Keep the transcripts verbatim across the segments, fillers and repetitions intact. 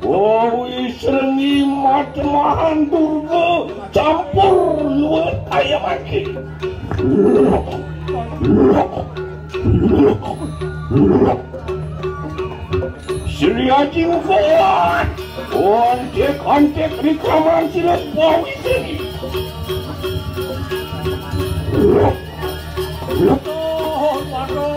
Bawi Srenggi matemahan Durga campur luwih kaya mangke. Sri Aji Muka, antik-antik ri kraman sira Bawi Srenggi. Maka, maka,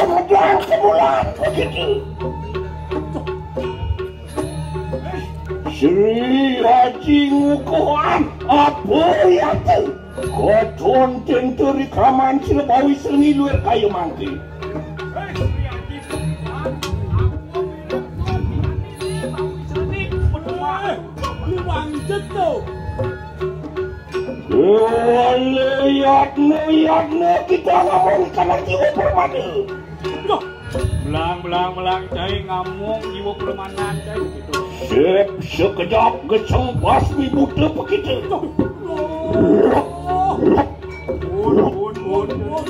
medang sebulan begitu. Sri Haji Ngukuhan, apa ya tu? Koton tenturi kraman sira Bawi Srenggi luwih kaya mangke. Wale yatna, yatna kita ngomong kana jiwa permana. Loh, belang, belang, belang, cai ngamung jiwa permanan, cai gitu. Sip, sekejap geseng basmi buta pekita. Loh. Bun, bun, bun, bun.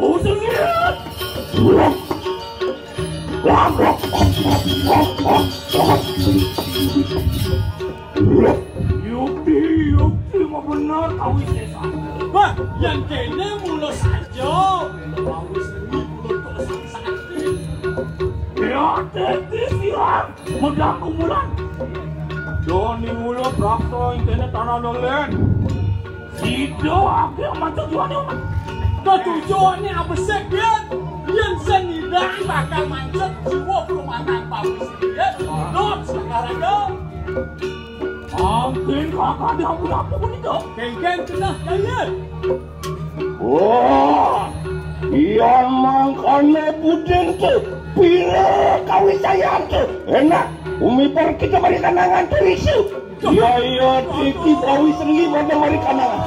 Oh, sengit. Yukti, yukti, mah bener kawin desa. Wah, yang kene mula saja. Kawin seni mula tok sakti. Ya, teti siang. Medang kumpulan. Doni mula prakta ing kene tanah lelen. Sida ake mancet jiwane umat. Ketujuane abesik, Yen. Yen sing ngidang bakal mancet jiwa perumahan pabrik sendiri, Yen. Dot sekarang, Yen. Angkin kakak diampun-ampun punika. Kengken cenah, Yen. Wah, yan mangkane budente, pira kawisayan te. Enak, umipar kita balik kanangan terisi. Iya, iya, iki Bawi Srenggi pada mari kanangan.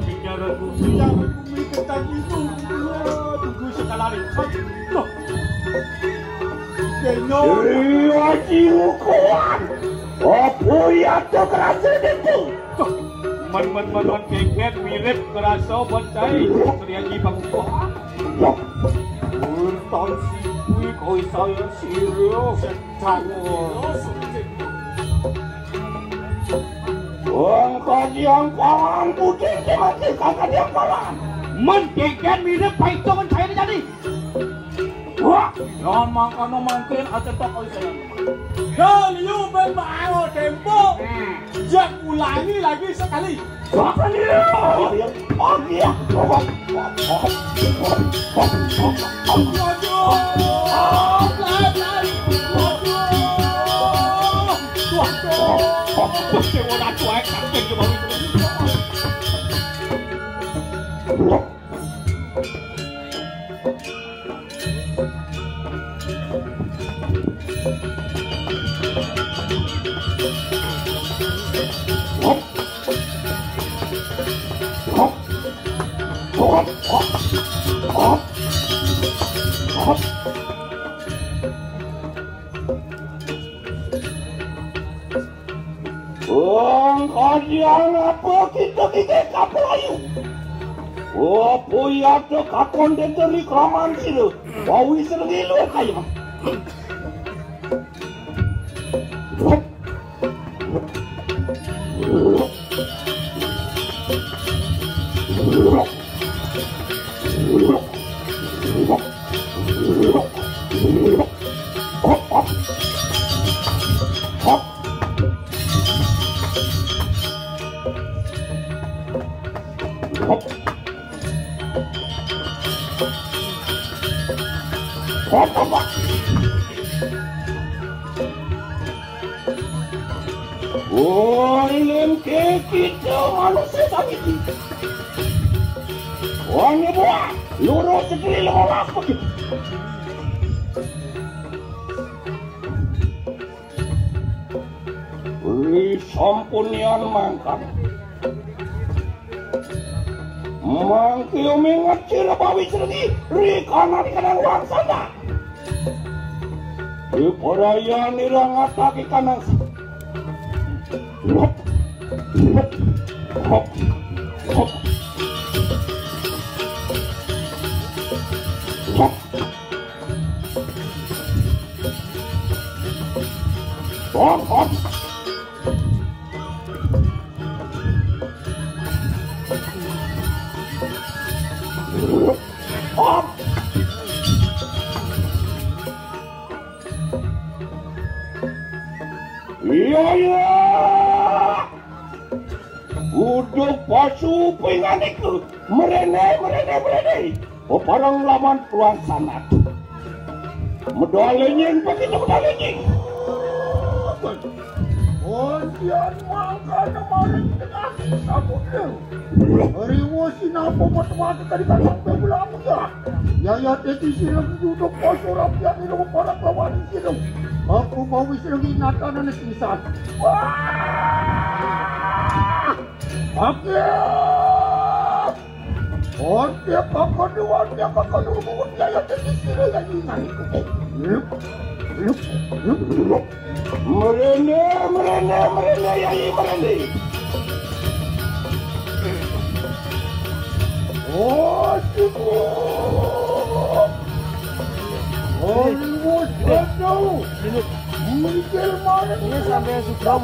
Bicara bumi, bicara bumi tentang itu. Tunggu sekali. Loh. Kenya. Iya, jiwa kuat. Apa ya tu kerasa itu? Men, men, men, men, kengken mirip kerasa bocai. Sri Haji Pangukuhan. Urtan sipui koi saya sira. Setan. Wong kadiang pawan putih mati kadiang pawan. Men kengken mirip paitungan saya jadi. Wah, ya mangkana mangkin acetok koi saya. Yo, liu ben bae tempo. Hmm. Jak ulangi lagi sekali. Apa ni? Oh, ya. Oh, ya. Oh, oh, oh, oh, oh, oh. Waduh. Waduh. Waduh. Waduh. Waduh. Wong kadian apa kita gigit kapal ayu? Apa iya tu kakon deteri kraman sila? Bawi serengilo kaya. Apa, Pak? Woi, lem ke kita manusia sakit. Wong buah, lurus sekali lima belas begitu. Ri sampunian mangkat. Mangke uminget sira bawi sergi, ri kana ri kanang wang sanda. Ri parayani rangatake kanang sa-, hop, hop, hop, hop. Hop. Hop, hop. Hop. Iya, iya. Uduk pasu pinganiku. Merene, merene, merene. Peparang laman tuan sanat. Medal lenying, pakai medal lenying. Ondian mangkana maring tengah samudra. Riwo sinapa matmata tadi kacang pebulamu ya. Yaya teti sirem duduk poso rapian ilo peparang lawan sirem. Aku mau sirem inatan anak insan. Wah! Oke. Oke, pakodu, oke, pakodu, oke, ya, jadi sira ya, ingat itu. Merene, merene, merene, ya, merene. Oh, cukup. Oh, ribut, waduh. Mikir mana ini sampai suka.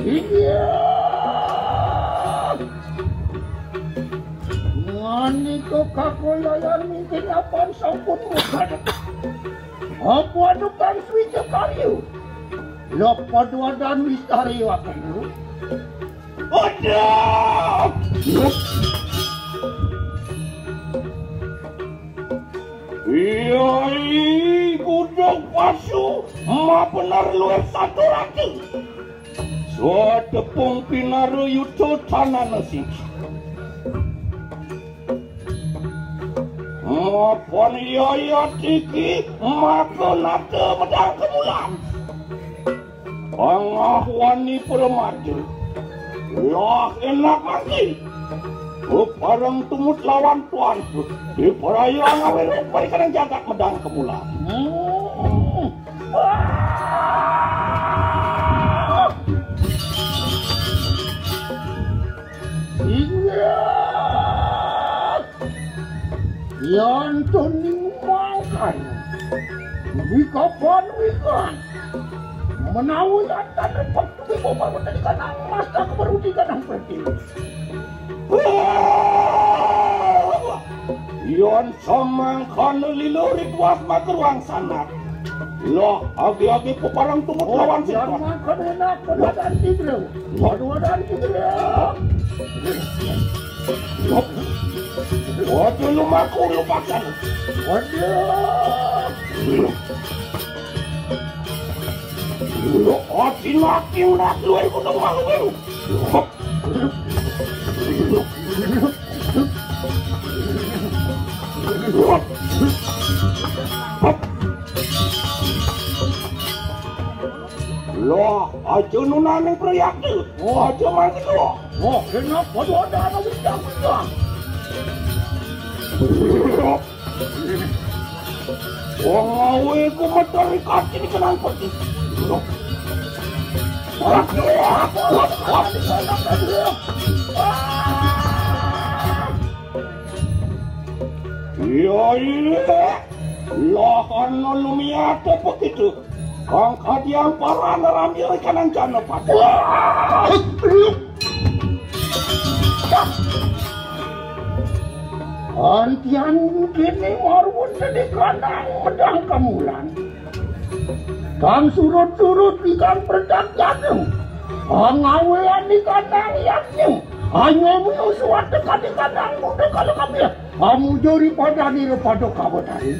Iya. Manika kakoyayan mingkin apan sampun mukadep. Apa anu kang swija karya? Lapa duadan wistari waktu. Aduh! Iyai gudeg pasu mabener luwih satu rati. Swadepung pinaru yuda tanana siji. Mapan yayat iki maka nata medang kemulan. Pangah wani permadu. Lah enak mati. Bebareng tumut lawan tuan. Diperaya ngawe rupa ikan jagat medang kemulan. Hmm. Yan to ning mangkan. Di kapan wikan. Menawi yan tan repot tuwi bobal wonten di kanang mas tak keberudi kanang pertiwi. Yan samangkan lilo rituas makeruang sanak. Lah, agi-agi peparang tumut lawan yan sing kuat. Mangkan enak, pedadan tigre. Waduh, waduh, tigre. Waduh, lumaku, lumakan. Waduh. Aji naking nak luar gunung malu. Lah, aja nunaning priyakti. Oh, aja mangkila. Oh, enak padha ana wis tak. Wong awe ku metu ri kacine kenang peti. Iya, iya. Lah ana lumiat apa gitu? Kang kadiang parana ramya kanang jana pati. Antian kene marwun dene kanang medang kamulan. Kang surut-surut ikan perdak jana. Kang awean ikan nang yaknya. Hanya musuh suatu kali kanang muda kalau kami. Amujuri padanira pada kawedari.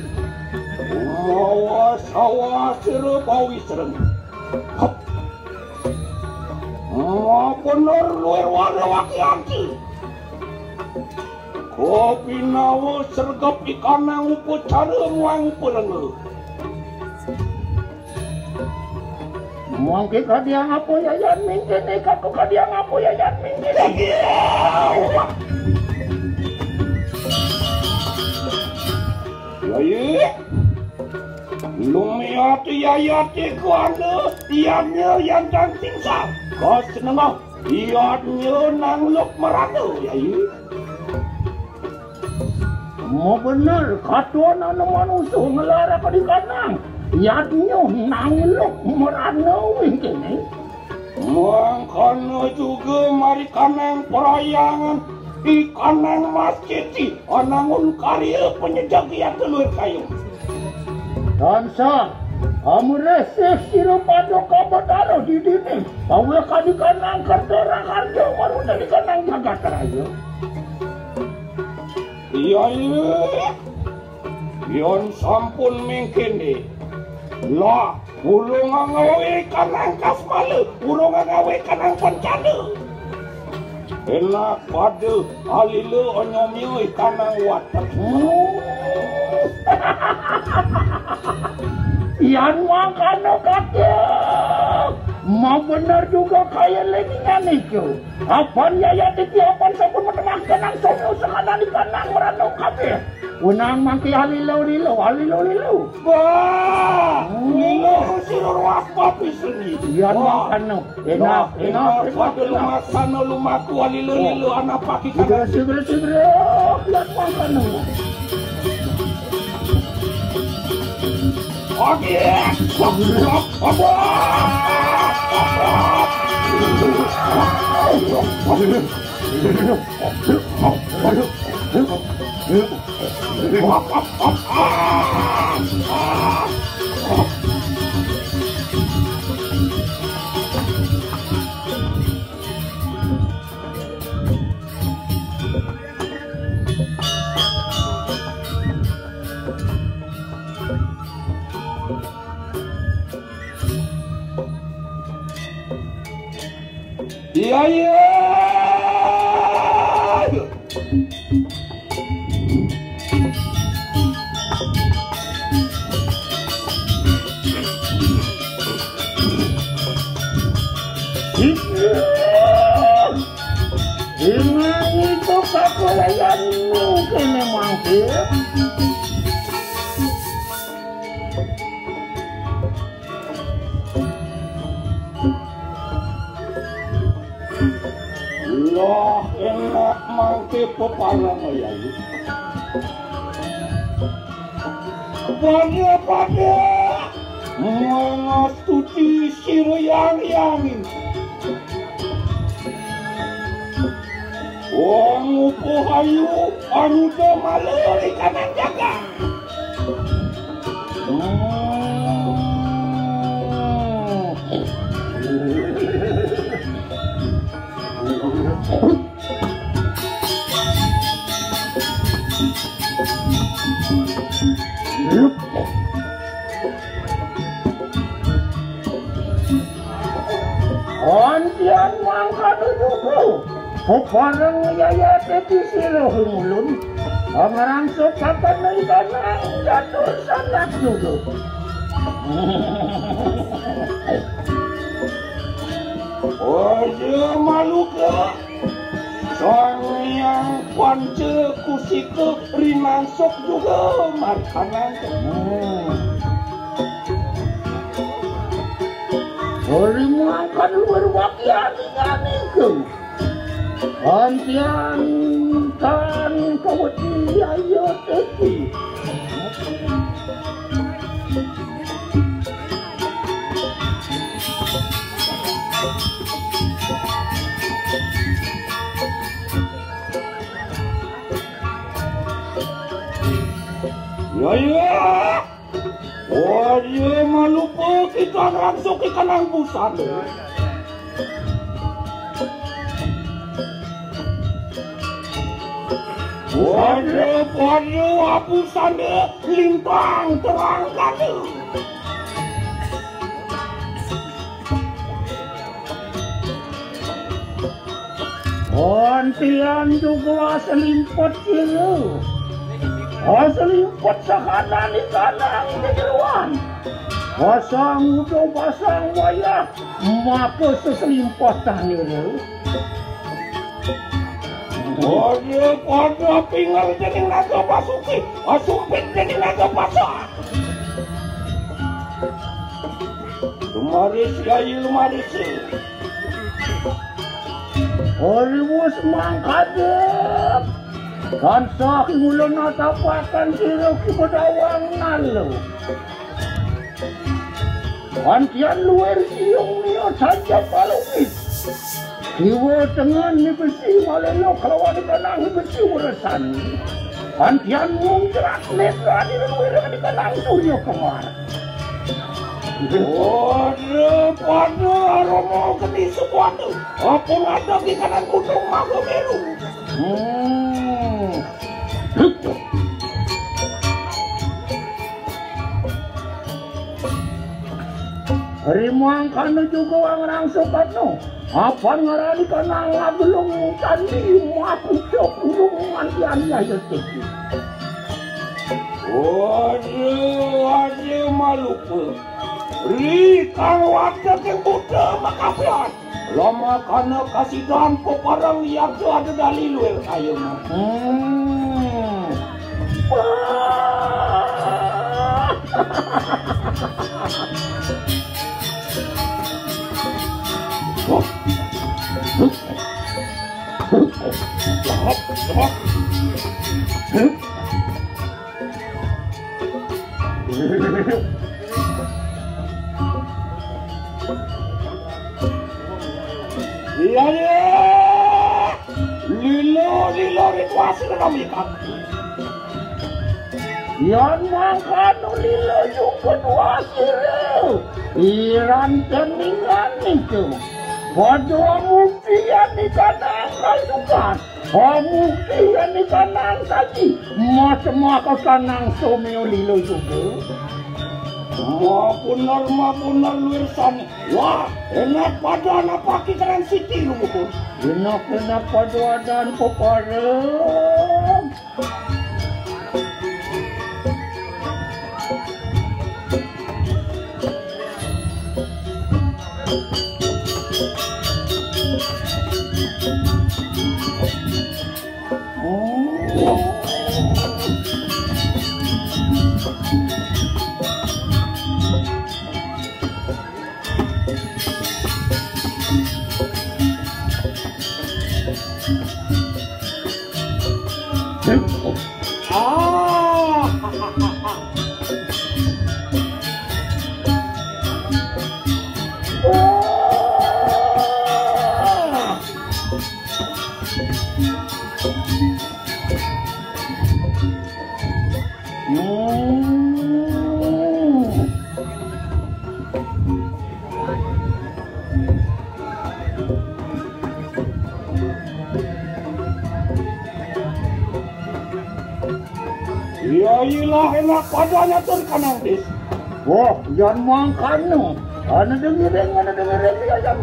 Mawa sawa sira bawi sereng. Hep. Mawa bener luwih wara waki-waki. Kopi nawa sergep ikanang upacara muang upalenga. Mangke kadiang apa yayan mingkene, kaku kadiang apa yayan mingkene. Yayi, lumiat yayat iku anu, iyanya yang dan singsa. Kos nengah, iyanya nang luk merana, yayi. Mo bener, katon ana manusa ngelarake di kanang. Yadnya nangluk merana wing kene. Mangkana juga mari kanang perhyangan, ikanang mas kiti, anangun karya penyejak iya telur kayung. Tansah, amresih sira pada kabetara di dini. Pawe kadi kanang kerta raharja, baru dadi kanang jagat raya. Iya, iya. Yen sampun mingkene, lah, urung ngawe kanang kasmala, urung ngawe kanang pencana. Enak pada alila onyomya kanang watek. Yan mangkana kakek. Mau bener juga kaya leningan itu. Apan yayat iki apan sampun metemah kanang sono sekanan ikanang merana kabeh. Wenang mangke alilo-lilo, alilo-lilo. Wah, lilo sira ruas papi seni. Iya, wah, makan no. Enak, enak, enak, enak, pada enak. Lumaksana lumaku alilo-lilo, oh, anak paki. Sigre, sigre, sigre. Iya, makan no. Oke. Apa? Iya, iya. Ini itu kakoleyanmu kene mangke. Loh, enak mangke pepalang, Yayi. Pada-pada mangastuti sira yang-yang. Wong upuh ayu anuda malih ri kanang jagat. Antian mangkana juga, pepareng yayate di sira humulun, pangrangsa kakana ikanang catur sanak juga. Aja maluka, Sang Hyang Panca Kusika rinangsuk juga markanang. Hmm. Ori mangkan luar wakian ingane ke. Antian tan kawedi ayo teki. Ya, ya. Wajah malupa kita langsung ke kanang busan. Wajah, wajah, abu sana lintang terang kali. Antian juga aselimpet sira. Aselimpet sakadani kanang di jeroan. Pasang udo pasang wayah, maka seselimpet tanira. Pada-pada pingal dening naga pasuki, asumpit dening naga pasar. Lumaris gayu lumaris. Oriwus mangkadep. Tansah kula natapaken sira ki bedawang nalu. Antian luwir siung niya saja palungit. Kiwa tengen ni besi malena kelawan ikanang besi weresan. Antian ngungkrak netra di luwir ikanang surya kemar. Pada, pada aroma geni sukuatu. Apa ngadeg ikanang gunung maha meru. Hmm. Rimangkana juga wangrang sukatno. Apan ngarani kana ngagelung candi makuca pulung nganti aniaya teki. Waduh, waduh, malupa. Ri kang wadah ing buta makapian. Lama kana kasidan peparang yadda ada dali luwir kayun. Hmm. Iya, iya. Lilo, lilo, rituasi kena mikat. Yan mangkano lilo juga duasi re. Iran teningan itu. Padha mukti yan ikanang kasukan. Pamukti yan ikanang kaji. Mas maka kanang someo lilo juga. Mapunar, mapunar luwir sane. Wah, enak pada anak paki keren siti lu mukun. Enak, enak pada adan pepareng. Ah. Ya ilah, enak padanya tur kanang dis. Wah, yan mangkano. Ana dengerin, ana dengerin ya yan.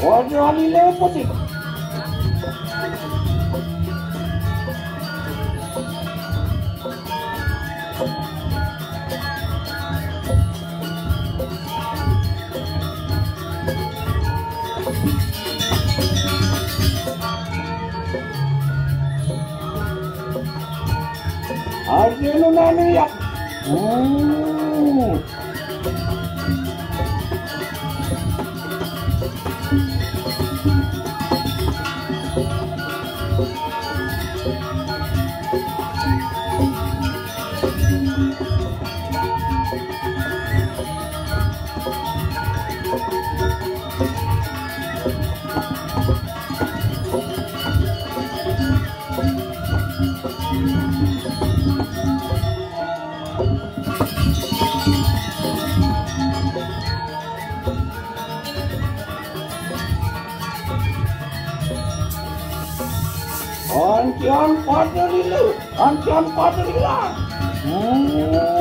Waduh, ali lepot itu. Arjuna nani ya. Hmm. Antian Padrila, Antian Padrila. Hmm.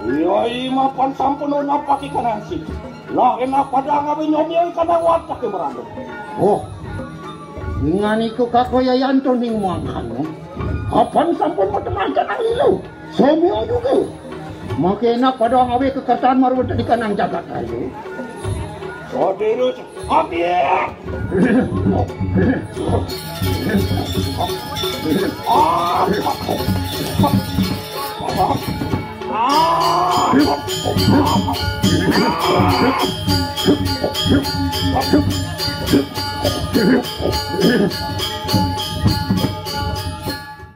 Iya, iya, mapan sampun napaki kanang sik. Lah, enak pada ngawi nyobi kana watak ke meranduk. Oh, dengan iku kako yayanto ning mangkano. Kapan sampun mateman kanang lilo? Somyo juga. Maka enak pada ngawi kekatan marwata di kanang jagat ayo. Saudara. Oke.